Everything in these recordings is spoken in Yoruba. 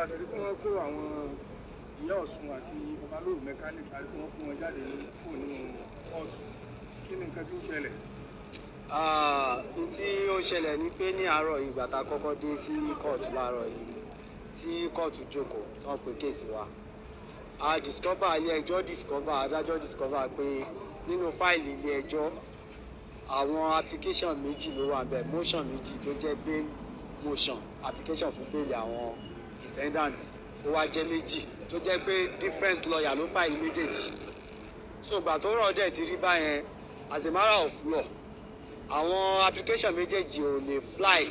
A sì rí pé wọ́n kó àwọn Ìyá Ọ̀ṣun àti Babalóòrù Mechanic àti wọ́n kó wọn jáde kúrò nínú kóòtù. Kí ni nǹkan tí ń ṣẹlẹ̀? N tí ó ṣẹlẹ̀ ni pé ní àárọ̀ yìí, ìgbà tá a kọ́kọ́ dé sí kóòtù láàárọ̀ yìí, tí kóòtù jókòó, tí wọ́n pe case wa, a discover, ilé ẹjọ́ discover, adájọ́ discover pé nínú fáìlì ilé ẹjọ́, àwọn application méjì ló wà bẹ́ẹ̀, motion méjì tó jẹ́ bail motion, application fún bail àwọn defendants. Ó wá jẹ́ méjì tó jẹ́ pé different lawyer ló file méjèèjì. So ìgbà tó rọ̀ dẹ̀ ti rí báyẹn, as a matter of law, àwọn application méjèèjì ò lè fly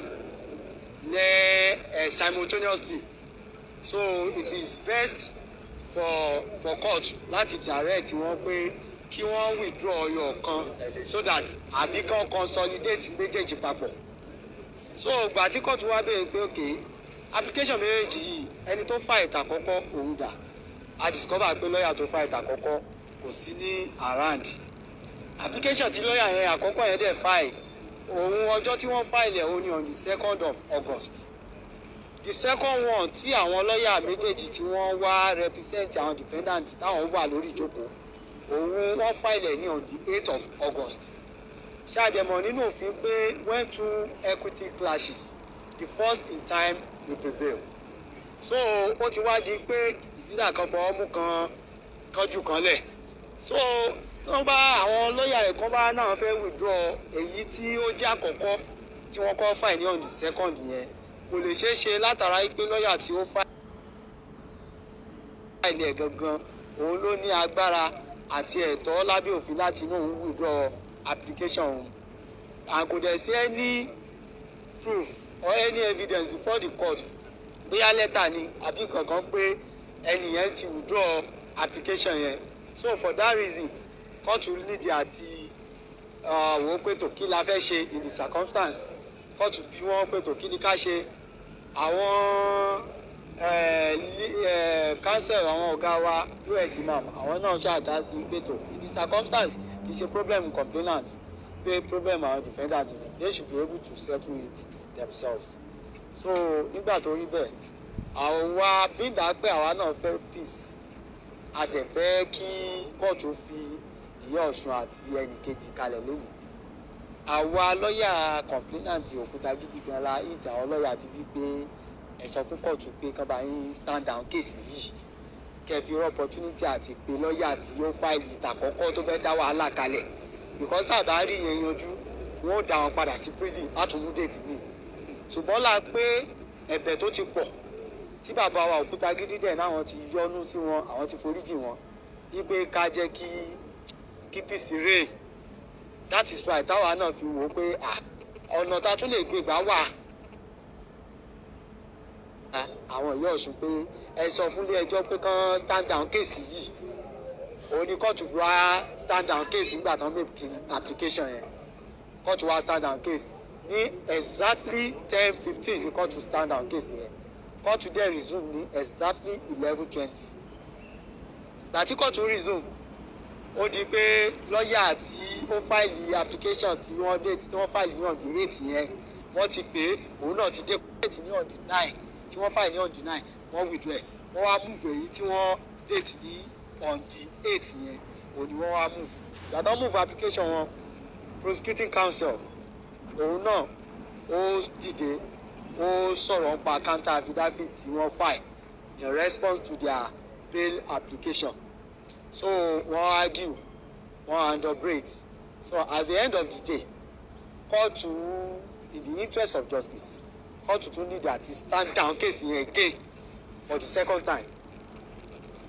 lẹ́ ẹ̀ simultaneously. So it is best for court láti direct wọn pé kí wọ́n withdraw ọyọ kan so that àbí kán consolidate méjèèjì papọ̀. So ìgbà tí court wá béèrè pé, okay, application méjèèjì yìí, ẹni tó file tàkọ́kọ́, òun dà? A discover pé lọ́ọ̀yà tó file tàkọ́kọ́ kò sí ní around. Application tí lọ́ọ̀yà yẹn àkọ́kọ́ yẹn dẹ̀ file, òun ọjọ́ tí wọ́n file ẹ̀, òun ni on the 2nd of August. The second one tí àwọn lọ́ọ̀yà méjèèjì tí wọ́n wá represent àwọn defendant táwọn wà lórí ìjókòó, òun wọ́n file ẹ̀ ní on the 8th of August. Ṣé ẹ dẹ̀ mọ̀ nínú òfin pé when two equity clashes, the first in time will prevail? So ó ti wá di pé ìsídà kan fọwọ́ mú kan kánjú kan lẹ̀. So tí wọ́n bá àwọn lọ́ọ̀yà ẹ̀kan bá náà fẹ́ withdraw èyí tí ó jẹ́ àkọ́kọ́ tí wọ́n kọ́ file ní on the second yẹn, kò lè ṣeé ṣe látara pé lọ́ọ̀yà tí ó file ẹ̀ gangan, òun ló ní agbára àti ẹ̀tọ́ lábẹ́ òfin láti inú òun withdraw application òun, and kò dẹ̀ sí any proof or any evidence before the court, bóyá lẹ́tà ni àbí kankan, pé ẹni yẹn ti withdraw application yẹn. So for that reason, kóòtù nídìí àti wò ó pé tó kí la fẹ́ ṣe in the circumstance. Kóòtù bí wọ́n pé tó kí ni ká ṣe. Àwọn counsel, àwọn ọ̀gá wa, us imam, àwọn náà ṣàdá sí pé tó in the circumstance, kì í ṣe problem complainant, pé problem àwọn defendant ni, they should be able to settle it themselves. So nígbà tó rí bẹ́ẹ̀, àwa bíńdà pé àwa náà fẹ́ peace, a dẹ̀ fẹ́ kí kóòtù fi Ìyá Ọ̀ṣun àti ẹnì kejì kalẹ̀ lónìí. Àwa lọ́ọ̀yà complainant, òkúta gidi gan la hit àwọn lọ́ọ̀yà ti bí pé ẹ sọ fún kóòtù pé kán bá yín stand down case yìí, kẹ́ fi opportunity àti pé lọ́ọ̀yà tí ó file ìtàkọ́kọ́ tó fẹ́ dá wàhálà kalẹ̀, because tá a bá rí yẹn yanjú, wọn ò dá wọn padà sí prison látún date mi. Ṣùgbọ́n là pé ẹ̀bẹ̀ tó ti pọ̀ tí bàbá wa òkúta gidi dẹ̀ náà ti yọ́nú sí wọn, àwọn ti foríjì wọn, wípé ká jẹ́ kí peace reign. That is why táwa náà fi wò ó pé ọ̀nà tá a tún lè gbé gbà wà, àwọn Ìyá Ọ̀ṣun pé ẹ sọ fún ilé ẹjọ́ pé kán stand down case yìí. Òun ni kóòtù fi wá stand down case. Nígbà tán make application yẹn, kóòtù wá stand down case ní exactly 10:15 ní kóòtù stand down case yẹn. Kóòtù dẹ̀ resume ní exactly 11:20. Gbàtí kóòtù resume, ó di pé lọ́ọ̀yà tí ó file application tí wọ́n date tí wọ́n file ní on the 8 yẹn, wọ́n ti pè é, òun náà ti dé date ní on the 9, tí wọ́n file ní on the 9, wọ́n withdraw ẹ̀. Wọ́n wá move èyí tí wọ́n date ní on the 8 yẹn, òun ni wọ́n wá move. Gbàtọ́ move application wọn, prosecuting counsel, òun náà ó dìde, ó sọ̀rọ̀ nípa counter affidavit tí wọ́n file in response to their bail application. So wọ́n argue, wọ́n adumbrate. So at the end of the day, kóòtù, in the interest of justice, kóòtù tún need àti stand down case yẹn again for the second time.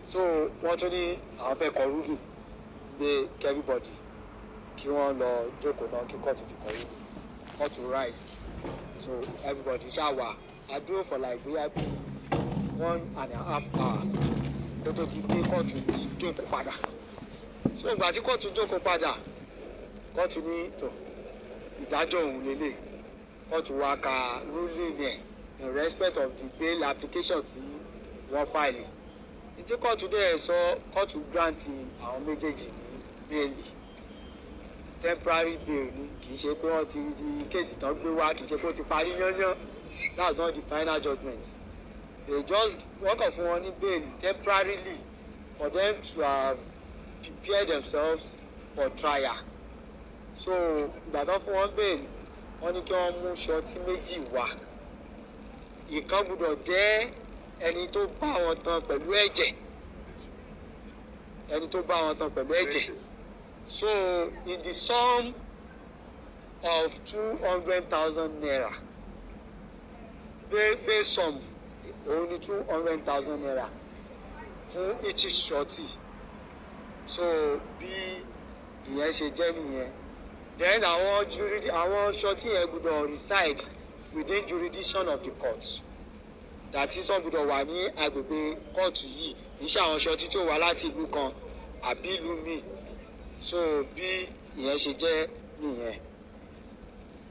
So wọ́n tún ní àwọn fẹ́ kọ ruling pé everybody kí wọ́n lọ jókòó náà kí kóòtù fi kọ ruling. Kóòtù rise. So everybody ṣáà wà á dúró for like bóyá bí 1.5 hours kó tó di pé kóòtù jókòó padà. So ìgbà tí kóòtù jókòó padà, kóòtù ní tó ìdájọ́ òun lélẹ̀. Kóòtù wá ka ruling ẹ̀ in respect of the bail application tí wọ́n file. Tí kóòtù dẹ̀ sọ, kóòtù grant àwọn méjèèjì ní bail, temporary bail ni. Kì í ṣe pé wọ́n ti di case tán gbé wá, kì í ṣe pé ó ti parí yányán. That's not the final judgement. They just wọ́n kàn fún wọn ní bail temporarily for them to have prepared themselves for trial. So ìgbà tó fún wọn bail, wọ́n ní kí wọ́n mú surety 2 wá. Ìkan gbọ́dọ̀ jẹ́ ẹni tó bá wọn tán pẹ̀lú ẹ̀jẹ̀, ẹni tó bá wọn tán pẹ̀lú ẹ̀jẹ̀. So in the sum of ₦200,000, pay sum òun ni ₦200,000 fún each surety. So bí ìyẹn ṣe jẹ́ nìyẹn. Then àwọn surety yẹn gbọ́dọ̀ reside within jurisdiction of the court, that is, wọ́n gbọ́dọ̀ wà ní agbègbè kóòtù yìí, kì í ṣe àwọn surety tí ó wá láti ìlú kan àbí ìlú míì. So bí ìyẹn ṣe jẹ́ nìyẹn.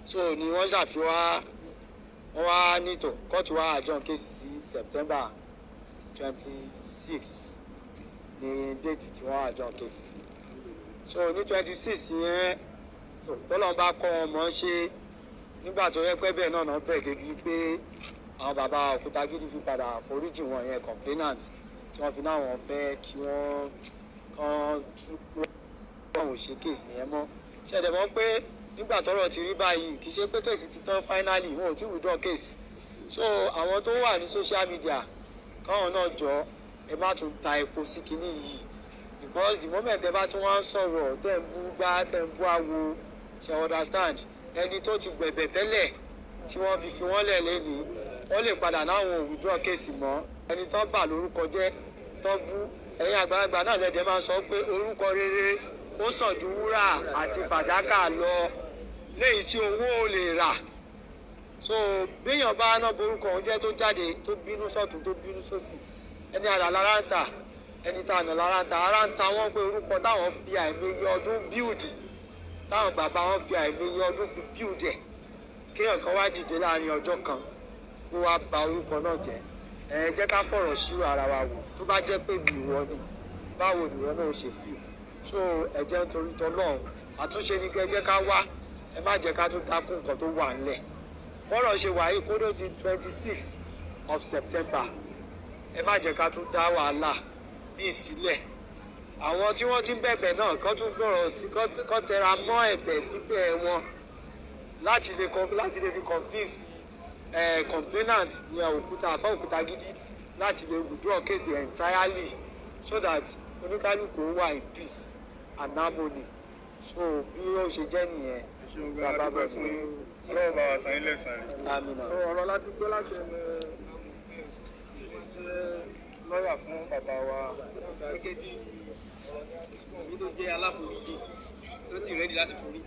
So ni wọ́n ṣàfihàn wọ́n wá nítò kóòtù wá adjourn case sí September 26 ní date tí wọ́n adjourn case sí. So ní 26 yẹn, tó tọ́lọ́n bá kọ́ wọn mọ̀ ṣe nígbà tó yẹ pé bẹ́ẹ̀ náà náà bẹ̀ débi pé àwọn bàbá Òkútagídí fi padà foríjì wọn yẹn, complainant tí wọ́n fi náà wọ́n fẹ́ kí wọ́n kàn tú wọn ò ṣe case yẹn mọ́. Ṣẹ̀dẹ̀ mọ́ pé nígbà tọ́rọ̀ ti rí báyìí, kì í ṣe pé case ti tán finally, wọn ò tí withdraw case. So àwọn tó wà ní social media, káwọn náà jọ, ẹ má tún ta epo sí kinní yìí, because the moment ẹ bá tún wá ń sọ̀rọ̀, tẹ̀ ń bú gbá, tẹ̀ ń bú àwo, ṣe understand, ẹni tó ti gbẹ̀bẹ̀ tẹ́lẹ̀ tí wọ́n fi fi wọ́n lẹ̀ lẹ́nìí, wọ́n lè padà náwọn ò withdraw case mọ́. Ẹni tó bà lórúkọ jẹ́, tó bú, ẹ̀yin àgbàlagbà náà lẹ́dẹ̀ẹ́ máa ń sọ pé orúkọ rere ó sàn ju wúrà àti fàdákà lọ, léyìí tí owó ò lè rà. So béèyàn bá ná borúkọ òun jẹ́, tó jáde, tó bínú sọ́tún, tó bínú sósì, ẹni àrà lára ń tà, ẹni tá àná lára ń tà, ara ń ta wọ́n pé orúkọ táwọn fi àìmọye ọdún build, táwọn bàbá wọn fi àìmọye ọdún fi build ẹ̀, kéèyàn kan wá dìde láàrin ọjọ́ kan kó wá ba orúkọ náà jẹ́. Ẹ jẹ́ ká fọ̀rọ̀ ṣírò ara wa wò. Tó bá jẹ́ pé mi ìwọ ni, báwo ni ìwọ náà ó ṣe feel? So ẹ jẹ́ nítorí tọ́lọ́run, àtúnṣe ni kẹ́ ẹ jẹ́ ká wá. Ẹ má jẹ́ ká tún dákún nǹkan tó wà ńlẹ̀. Bọ́rọ̀ ṣe wà yìí, kódó di 26 of September, ẹ má jẹ́ ká tún dá wàhálà ní ìsílẹ̀. Àwọn tí wọ́n ti ń bẹ̀bẹ̀ náà, kán tún gbọ́rọ̀ sí, kán tẹra mọ́ ẹ̀bẹ̀ bíbẹ̀ wọn láti lè fi convince complainant ní Òkúta àfa Òkútagídí láti lè withdraw case entirely, so that oníkálukú wà in peace and harmony. So bí ó ṣe jẹ́ nìyẹn. Ẹ ṣeun gan, a dúpẹ́ fún yín. Ọlọ́run bá wa san yín lẹ́san rẹ̀. Amina. Ọ̀rọ̀ láti gbọ́ láti ẹnu lọ́ọ̀yà fún bàbá wa. Gẹ́gẹ́ bí mi tó jẹ́ aláforíjì tó sì ready láti foríjì.